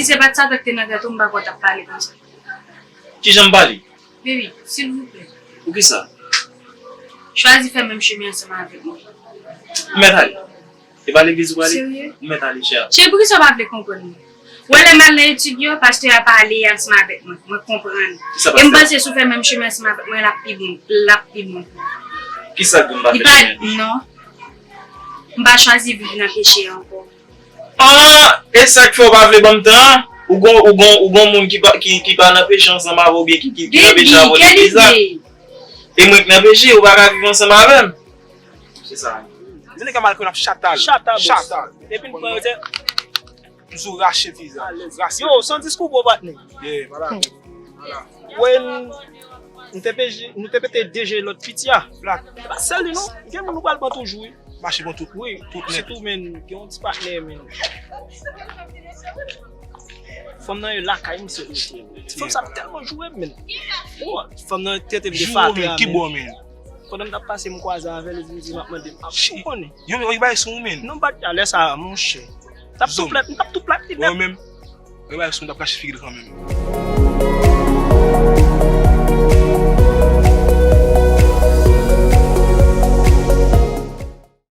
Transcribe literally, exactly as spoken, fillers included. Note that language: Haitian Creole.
Si se pa t Satan ki te nan tèt ou, m pa kwè w t ap pale konsa. Kijan m pale? Baby, silvouplè. Poukisa? Chwazi fè menm chemen ansanm avèk mwen. M mèt ale. E pa legliz ou prale? Serye? M mèt ale, chè. Cheri, poukisa w pa vle konprann mwen? Ou wè lè m al nan etid yo, pastè a pale ansanm avèk mwen. Mwen konprann. Kisa E m pastè? Panse si w fè menm chemen ansanm avèk mwen, l ap pi bon. L ap pi bon. Kisa k di m pa Li fè pa, chemen? Non. M pa chwazi viv nan peche ankò. Ah, e sa k fè w pa vle ban m tan? Ou gon, ou gon, ou gon moun ki pa, ki, ki pa nan peche ansanm avè w oubyen ki, ki, ki nan peche avè w legliz la? E mwen k nan peche, ou pa ka viv ansanm avè m. Se sa. Vini ka mal konn ap chatal. Chatal, boss. Chatal. Depi n pran yo, se M sou rache vizaj. Rache. Yo, san diskou, bro, patnè. Yeah, voilà. Voilà. Wè, n, n te peje, nou te pete deje lòt piti a. Black. E pa sèl li, non. Gen moun nou pral ban toujou, wi. Mache bon tout. Wi, Tout nèt. Sitou, men, gen yon ti patnè, men. Fanm nan e lakay misye rete. Fanm sa ap tèlman joure m, men. Oh, fanm nan tete m de Jou fatra, men, ki men. Bò men? Pandan m t ap pase, m kwaze avè l, li vin di m ap mande m, ap Chi- ou konnen. Yo men, yo bay sou ou men. Non, bat a lè sa, monchè. T ap tou Zòm. Plat, m t ap tou plat li Mwen nèt. Menm, yo bay sou ou, m t ap kache figi l kanmenm.